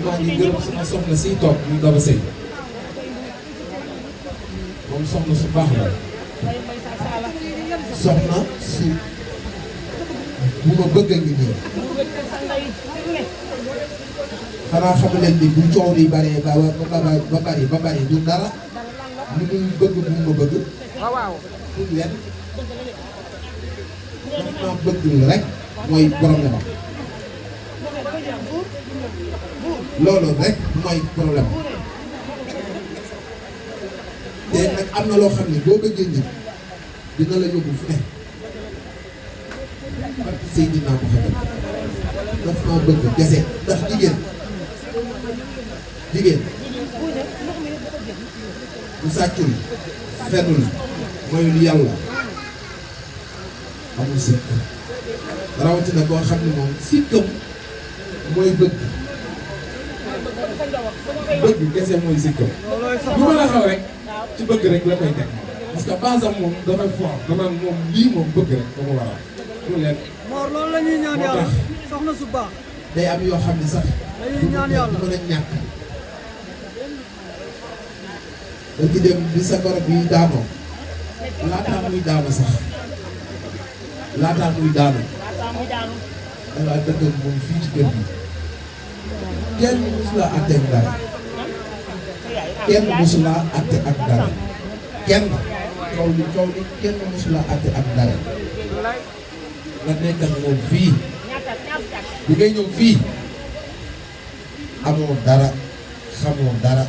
maa ngi gërëm sama soxna siy toog muy Daba Sey moom soxna su baax la soxna su bu ma bëgg a ngi nii xanaa xamu leen ni bu coow li baree ba bari du dara lu muy bëgg bu ma bëgg pour leen daf maa bëgg rek mooy problème am loolu rek mooy problème te nag am na loo xam ne boo bëggee nit dina la yóbbu fu ne parce que Seydina Muhammad daf maa bëgg gese ndax jigéen bu sàccul fenul mooyul yàlla amul sikk rawatina koo xam ne moom sikkam mooy bëgg gese mooy sikkam lu mën a xaw rek ci bëgg rek la koy teg parce que base am moom dafay fort danaan moom lii moom bëgg rek fa mu waral pour leen Mor loolu la ñuy ñaan yàlla soxna su baax day am yoo xam ne sax dañuy ñaan yàlla du mën a ñàkk da ci dem bi sa goro bi daanoo laataa muy daanu sax laataa muy daanu dangaa dëkk ak moom fii ci kër gi kenn mosulaa àtte ak dara kenn mosulaa àtte ak dara kenn kaw li kenn mosulaa àtte ak dara nga nekk ak moom fii bi ngay ñëw fii amoo dara xamoo dara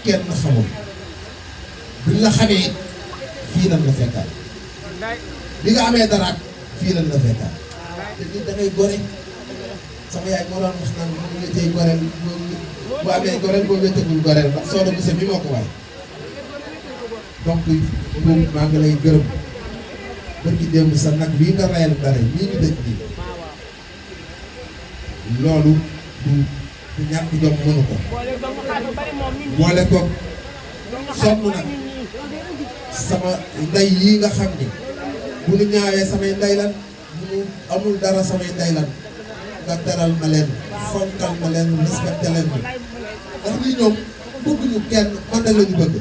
kenn xamul buñ la xamee fii lan la fekkaat bi nga amee dara fii lan la fekkaat te nit da ngay gore sama yaay moo daan wax naan moom la tey goreel bu amee goreel boo wéetagul goreel ndax soo da buse bi moo ko waay donc moom maa ngi lay gërëm bërki démb sa nag bii nga rayal dara ñii ñu dëj bi loolu du ñàkk jom mënu ko boole ko sonn nag sama ndey yi nga xam ni bu ñu ñaawee samay ndey lan bu ñu amul dara samay ndey lan nga teral ma leen fonkal ma leen respecté leen ma ndax ñi ñoom bëgguñu kenn man de lañu bëgg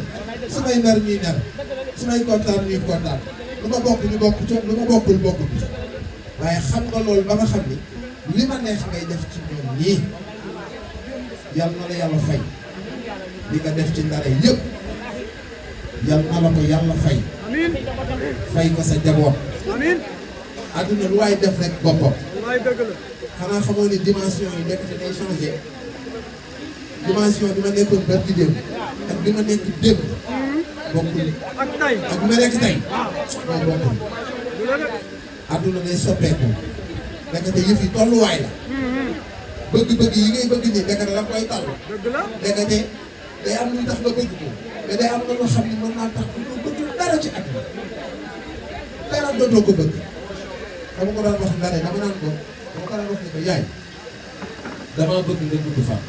su may mer ñuy mer su may kontaan ñuy kontaan lu ma bokk ñu bokk ci lu ma bokkul bokk bi waaye xam nga loolu ba nga xam ni li ma neex ngay def ci ñoom ñii yal na la yàlla fay li nga def ci ndare yëpp yal na la ko yàlla fay fay ko sa jaboot àdduna lu waay def rek boppam xanaa xamoo ni dimension yi nekk te day changé dimension bi ma nekkoon barki démb ak bi ma nekk démb bokkul ak bi ma nekk tey moo bokkul àdduna day soppeeku nekk te yëf yi tolluwaay la bëgg-bëgg yi ngay bëgg nii nekk la koy tal nekk te day am luy tax nga bëgg ko mais day am na loo xam ne mën naa tax du bëgg dara ci àdduna dara dootoo ko bëgg dama ko daan wax ndare dama ko daan wax ni ko yaay damaa bëgg nga gudd fan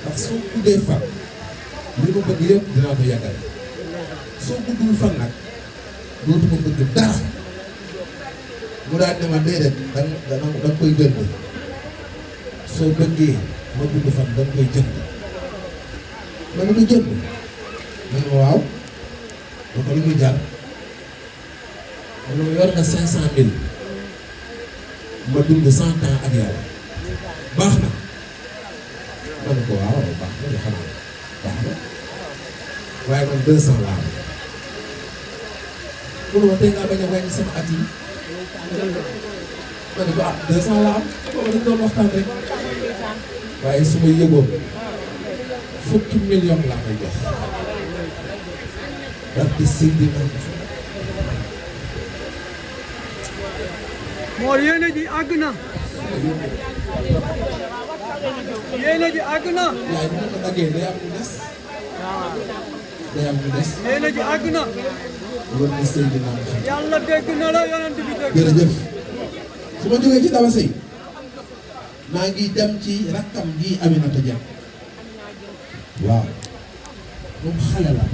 ndax soo guddee fan li ma bëgg yëpp dinaa ko yàggale soo guddul fan nag dootuma bëgg dara mu daan ne ma déedéet danga koy jënd soo bëggee ma gudd fan danga koy jënd ma ne ko jënd ma ne waaw ma ko lu muy jar ma ne ma yor na 500 000 ma dund 100 ans ak yow baax na ma ne ko waaw baax na de xanaa baax na waaye man 200 laa am pour ma tey ngaa bañ a wàññi sama at yi ma ne ko 200 laa am booba dañ doon waxtaan rek waaye su ma yëgoon fukki million laa koy jox barke Seydina Mor yéene ji àgg na yéene ji àgg na yaay bu ma ko daggee day am lu des day am lu des yéene ji àgg na war na Seydina yàlla dégg na la yonent bi dégg jërëjëf su ma jógee ci Daba Sey maa ngi dem ci rakkam gi Aminata Dieng waaw moom xale la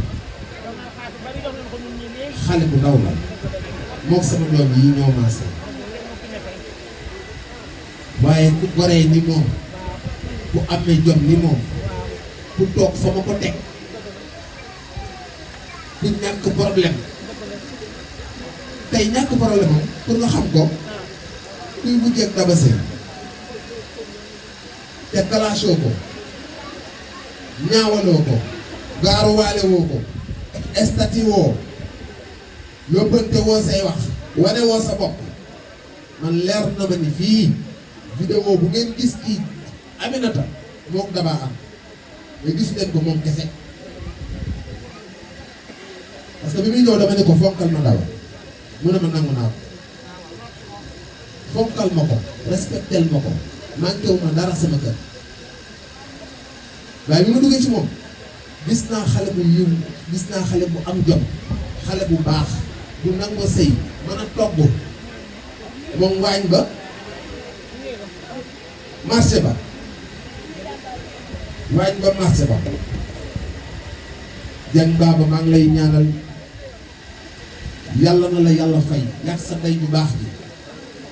xale bu ndaw la mook sama doom yi ñoo maase waaye ku goree ni moom ku amee jom ni moom ku toog fa ma ko teg ku ñàkk problème tey ñàkk problème am pour nga xam ko kuy wujjeeg Daba Seye te kalaasoo ko ñaawaloo ko gaaruwaale woo ko estati woo yóbbante woo say wax wane woo sa bopp man leer na ma ni fii vidéo bu ngeen gis ci Aminata moom Daba am mais gis leen ko moom kese parce que bi muy ñëw dama ne ko fonkal ma Daba mu ne ma nangu naa ko fonkal ma ko respectel ma ko manqué wu ma dara sama kër waaye bi ma duggee ci moom gis naa xale bu yiw gis naa xale bu am jom xale bu baax bu nangoo sëy mën a togg moom waañ ba marché ba waañ ba marché ba jàng baaba maa ngi lay ñaanal yàlla na la yàlla fay yàgg sa ndey bu baax ji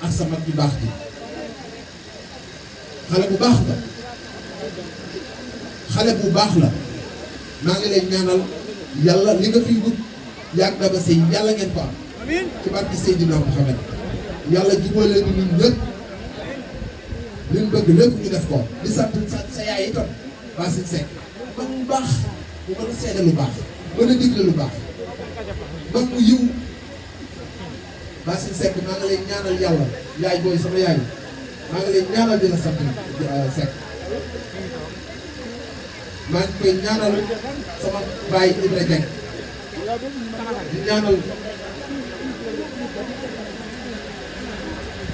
ak sa mag bu baax ji xale bu baax la xale bu baax la maa ngi lay ñaanal yàlla li nga fi wut yàgg Daba Seye yàlla ngeen ko am ci barke Seydina Muhammad yàlla jubóole ñu ñun ñëpp li ñu bëgg lépp ñu def ko di sant sa yaay itam waa Sine Seck mag mu baax mu mën a seede lu baax mën a digle lu baax mag mu yiw waa Sine Seck maa ngi lay ñaanal yàlla yaay booy sama yaay maa ngi lay ñaanal di la sant Seck maa ngi koy ñaanal sama baay Ibra Dieng di ñaanal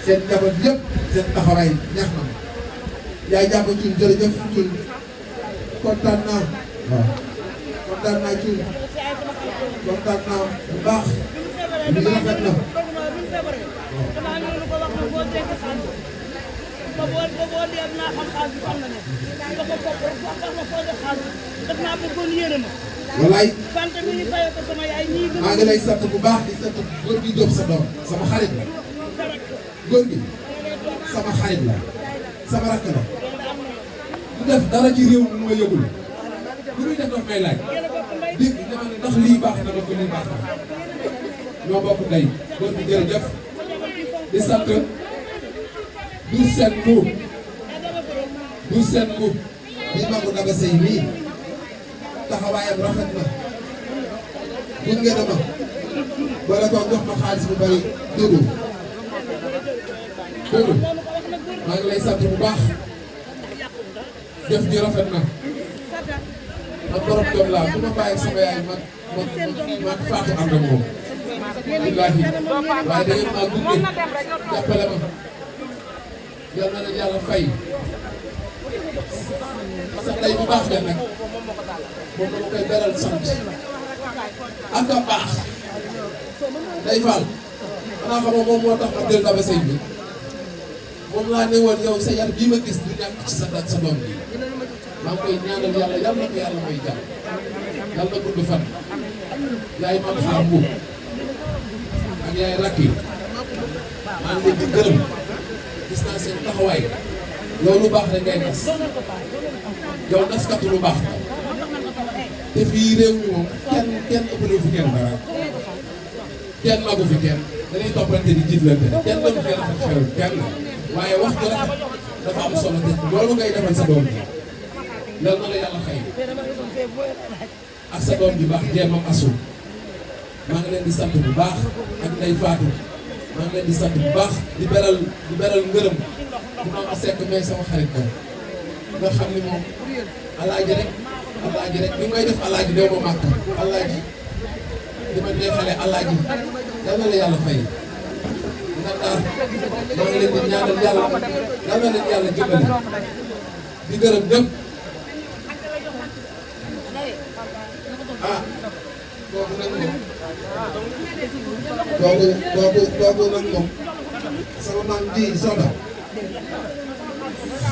seen njaboot yëpp seen taxawaay neex na ma yaay jàpp Thioune jërëjëf Thioune kontaan naa waaw kontaan naa Thioune kontaan naa bu baax li rafet na wallaay maa ngi lay sant bu baax di sant góor gi Diop sa doom sama xarit la góor gi sama xarit la sama rakk la du def dara ci réew mi ma yëgul lu muy def daf may laaj dégg dama ne ndax lii baax na daf ko lii baax na ñoo bokk ndey góor gi jërëjëf di sant du seen mbuub du seen mbuub di magu Daba Seye nii taxawaayam rafet na gunge na ma wala ko jox ma xaalis bu bari déglu maa ngi lay sant bu baax jëf ji rafet na man borom jom laa bu ma bàyyi sama yaay ma faatu ànd ak moom billaahi waaye da ngeen maa gunge jàppale ma yal na leen yàlla fay sa ndey bu baax la nag moom dama koy beral sant ak a baax day faal xanaa xamoo moom moo tax ma jël Daba Seye bi moom laa ne woon yow sa yar bii ma gis du ñàkk ci sa doom bi maa ngi koy ñaanal yàlla yal na ko yàlla may jàmm yal na gudd fan yaay man xaar mbuub ak yaay rakk yi maa ngi leen di gërëm gis naa seen taxawaay yow lu baax rek ngay nas yow naskatu lu baax la te fii réew mi moom kenn ëppale fi kenn dara kenn magu fi kenn dañuy toppante di jiitlante kenn dañu fee rafet xew kenn waaye wax ju rafet dafa am solo te loolu ngay defal sa doom ji yal na la yàlla fay ak sa doom ji baax jéemam asu maa ngi leen di sant bu baax ak Ndeye Fatou maa ngi leen di sant bu baax di beral ngërëm bu ma a sekk mais sama xarit ko nga xam ni moom alaaji rek bi may def alaaji dew ma màkk alaaji di ma neexale alaaji yal na la yàlla fay ndax daal maa ngi leen di ñaanal yàlla yal na leen yàlla jëmbale di gërëm ñëpp ah kooku nag moom kooku nag moom sama maam ji Soda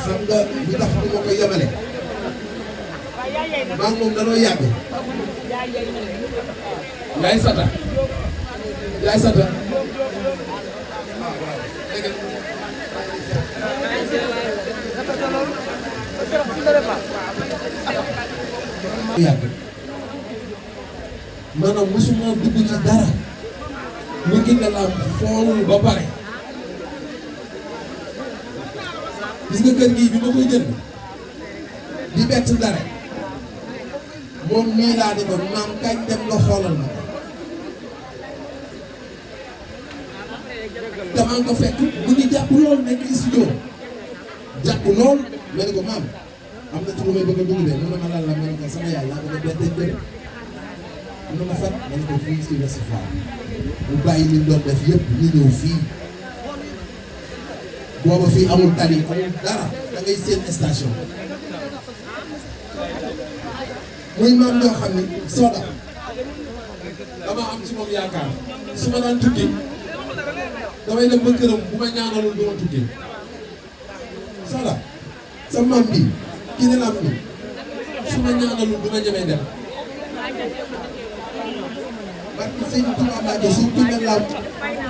xam nga lu tax du ma koy yemale maa ngi moom danoo yàgg yaay sata yàgg maanaam mosuma dugg ci dara ñu Kiné Lam xoolul ba pare gis nga kër gii bi ma koy jënd di bett dara moom nii laa di ko maam kañ dem nga xoolal ma damaa nga fekk mu ngi jàpp lool nekk studio jàpp lool ma ne ko maam am na ci lu may bëgg a dugg de mu ne ma lan la ma ne ko sama yaay laa bëgg a bette jël mu ne ma fan ma ne ko fii ci Ouest Foire mu bàyyi li doon def yëpp ñu ñëw fii booba fii amul tali amul dara da ngay seen station muy maam ñoo xam ni Soda dama am ci moom yaakaar su ma daan tukki damay dem ba këram bu ma ñaanalul du ma tukki Soda sa maam bi Kiné Lam bi su ma ñaanalul du ma ñemee dem parce que sëñ Touba Mbacke su Kiné Lam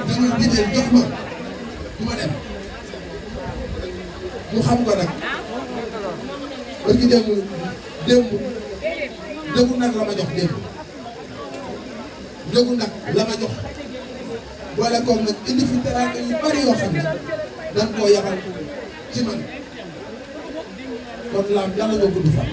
di ñu bideel jox ma du ma dem mu xam ko nag parce que démb njëgu nag la ma jox démb njëgu nag la ma jox boole koog nag indi fi teraanga yu bari yoo xam ne dañ koo yabal ci man kon Lam yàlla nga gudd fan